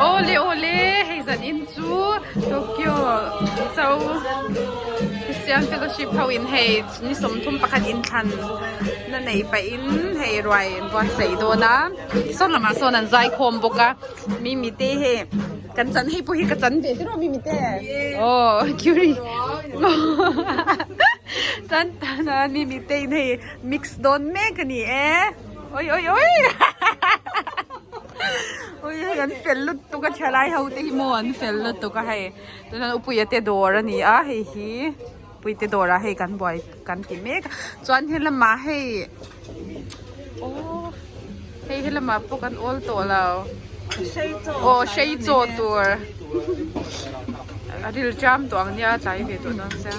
Awle awle hei zan in chu Tokyo Mizo Christian Fellowship ho in hei ni 31 inthlan na neih pah in hei ruai an buatsaih dawn a sawn lamah sawn an zai khawm bawk a mimi te hei kan chan hei pawh hi ka chan ve te rawh mimi te aw Curie chuan tana mimi te in hei mix dawn mek a ni e oi oi oi oi hei an fel lutuk a thalai ho te hi maw an fel lutuk a hei tunah upuia te dawr a ni a hei hi puite dawr ah hei kan buai kan ti mek a chuan helamah hei aw hei helamah pawh kan awl tawh lo aw hrei chaw tur a ril ṭam tawh ang nia tlai ve tawh dawn sia.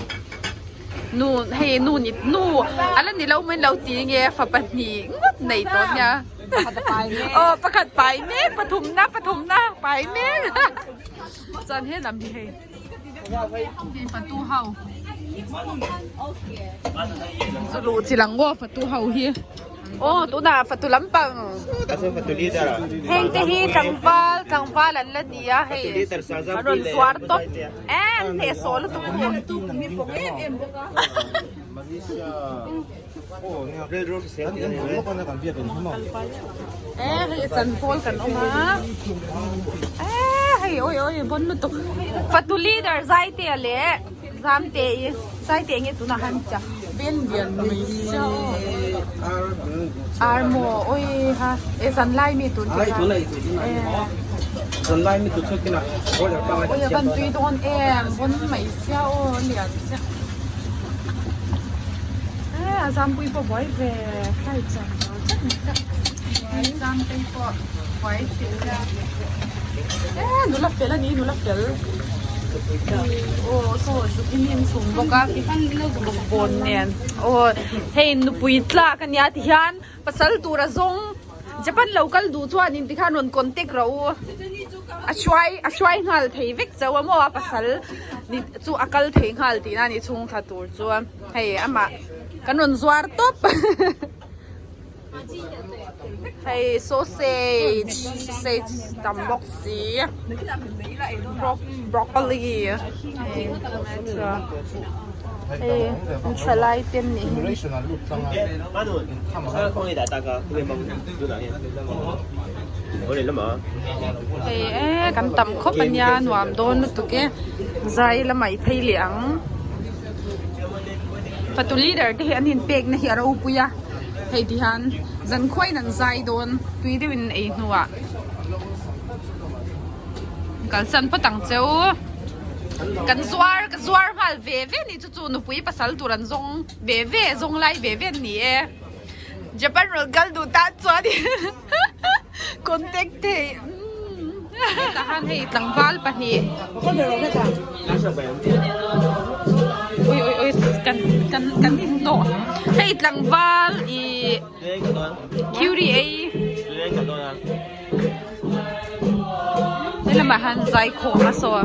Nu hei nu ni nu ala ni lo mai lo ti nge fa pahnih ngawt nei tawh nia aw pakhat pai mek pathum na pathum na pai mek chuan he lam hi hei hei fatu ho chu luh chi lang aw fatu ho hi. Aw tunah fatu lampang heng te hi tlangval tlangval an la ni a hei a rawn zuar tawp em hneh sawh lutuk e hei chanpawl kan awm a e hei awi awi bon lutuk fatu leader zai te leh Zamte i Saite enge tunah khan cha vel lian mai sia aw ar maw oi ha e zanlai mi tun te kha zanlai mi tu chu kina oi a van tui dawn em bon mai sia aw lian sia e a zampui pawh buai ve khai chan lo chan sia zamtei pawh buai thei sia e nula fel a ni nula fel. Aw saw zukin in chhum bawk a bawkbawn nen aw hei nupui tlak a nia tihian pasal tur a zawng Japan lo kal duh chuan in tikhan rawn contact rawh u a hruai a hruai nghal thei vek chauh a maw a pasal ni chu a kal thei nghal tihna a ni chhung thla tur chuan hei amah kan rawn zuar tawp. Hei sausage sausage tam bawk si broccoli hei tomato hei thalai te an nih hi. Hei e kan tam khawp a nia nuam dawn lutuk e zai lamah i phei leh ang fatu leader te hi an inpekna hi a ropui a. Hei ti hian zankhuain an zai dawn tui deuhin ei hnuah kalsan phawt ang che u. Kan zuar ka zuar nghal ve ve ni chu chu nupui pasal tur an zawng ve ve zawng lai ve ve an ni e. Japan rawn kal duh tan chuan contact theih Hetah hian hei tlangval pahnih ui ui ui kan kan kan inhnawh hei tlangval ih curie ei helamah hian zaikhawm a saw.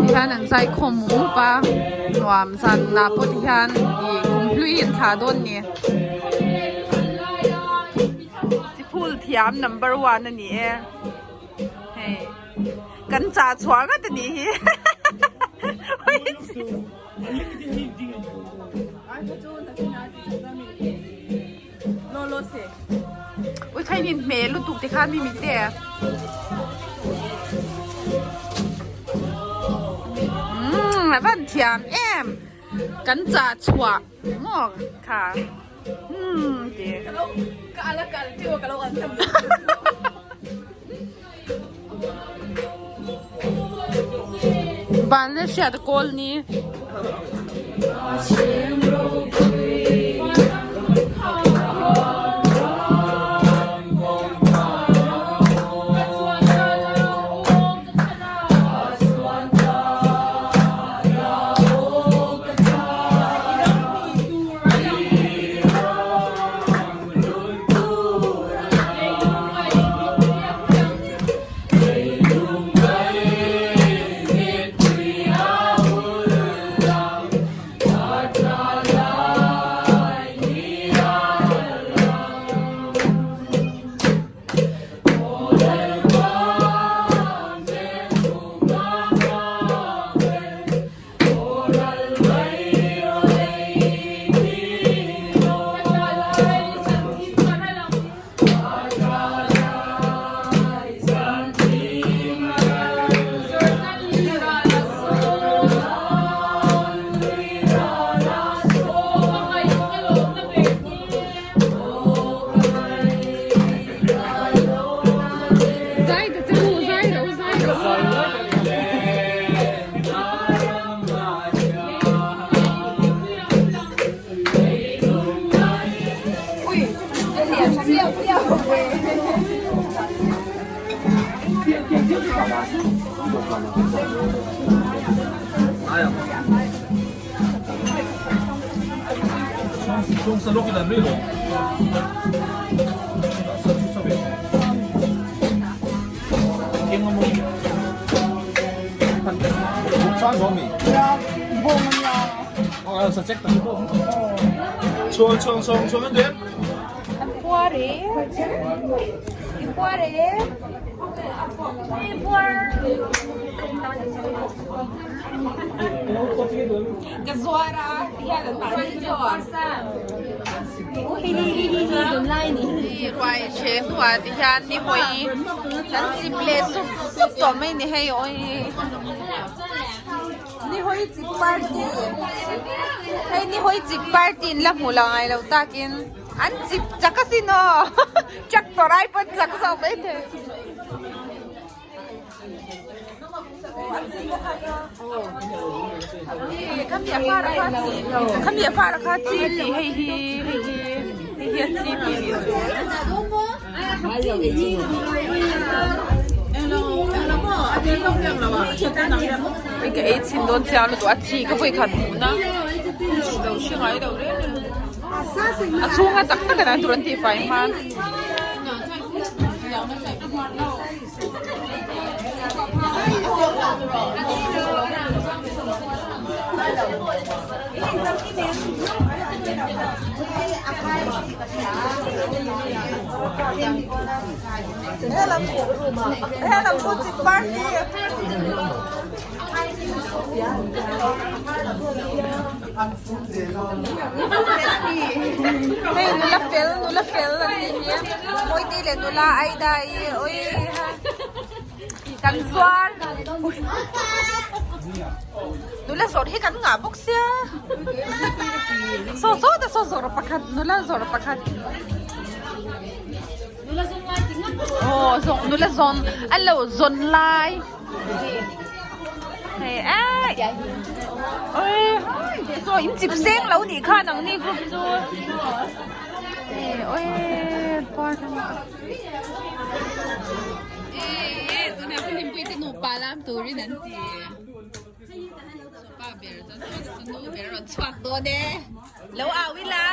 Tihian an zai khawm mup a nuam zan ah pawh tihian ih kum hlui an thlah dawn a ni chi phul thiam number one a ni e hei kan chah chhuah ngat a nih hi Ui khain in hmel lutuk te khan mi mi te umm a van thiam em kan chah chhuah maw kha umm ti Van le hriat a kawl ni. An puar e. I puar e. I puar. Ka zuar a ti hian an tah ni chu a. Ruai che hnuah ti hian ni hawi kan chip leh sup sup tawh mai ni hei awi. Ni hawi chip party hei ni hawi chip party in la hmu la ngai lo takin an chip chak asin aw chak tawh rai pawn chak zawk mai thei. Khami a far a kha chi tih hei hi hei hi hei hi a chi tih nih chu. Hei ka ei chhin dawn chiang lutuk a chi ka vawi khat hmuh na lo hre ngai lo reng reng a chhunga tak tak a tur an tih fai hman. Hei nula fel nula fel an nih hi Mawite leh nula Aida hi ui ha kan zuar nula zawrh hi kan ngah bawk sia saw saw ta saw zawrh pakhat nula zawrh pakhat aw zawng nula zawn an lo zawn lai. Hei ai oi saw in chip seng lo nih kha nangni group chu oi tunah pawh hlimpui te nupa lam turin an ti pa ber chuan nu ber a rawn chhuak dawn e lo au ila.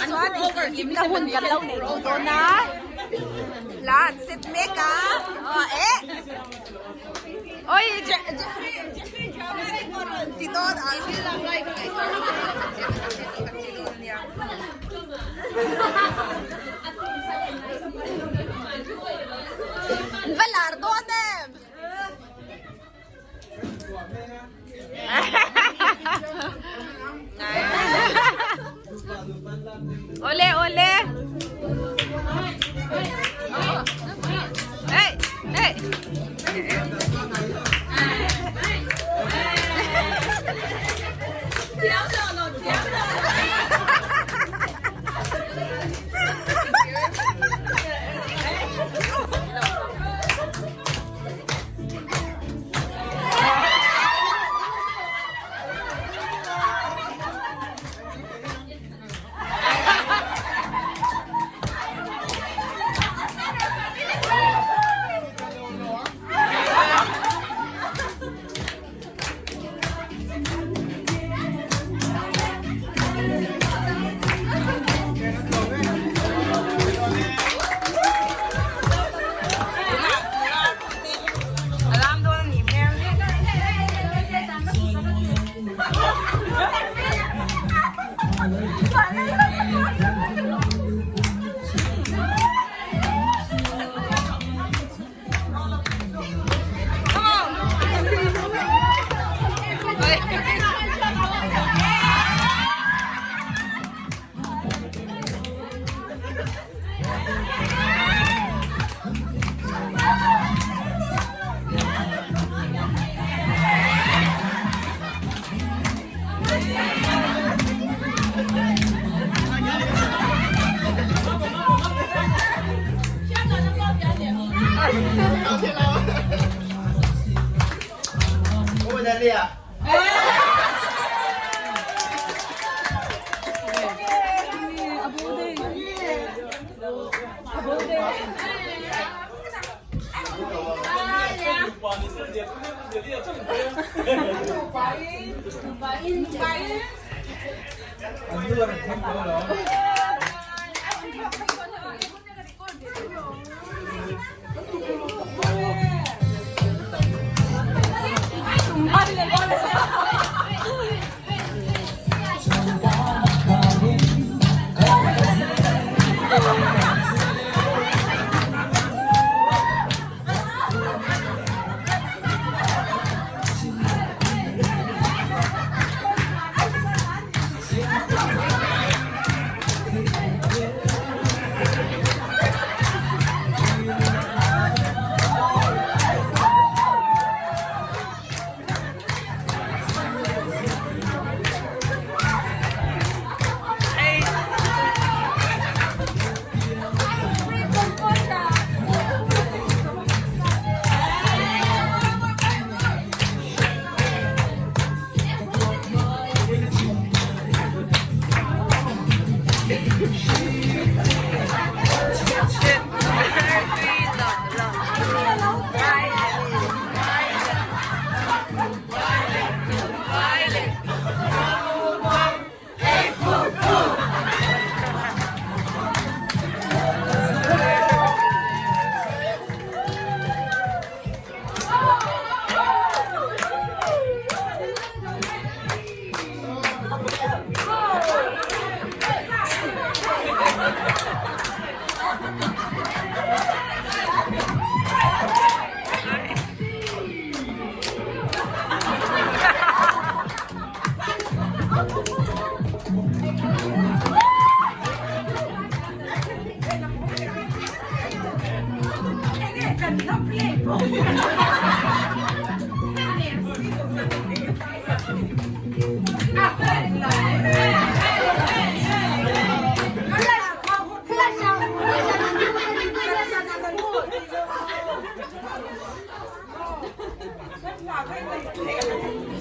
Chuan hun kan lo nei tawh dawn a la an set mek a eh oi Jeffrey Jeffrey drama te pawh rawn ti dawn a va lar dawn em. Ole ole. Hey hey.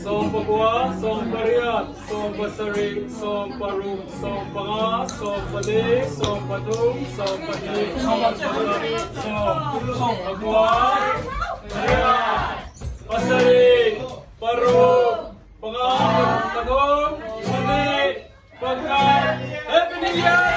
Sawmpakua, sawmpariat, sawmpasarih, sawmparuk, sawmpanga, sawmpali, sawmpathum, sawmpahnih, sawmpakhat, sawmpakua, pariat, pasarih, paruk, panga, pathum, pahnih, pakhat. Happy New Year!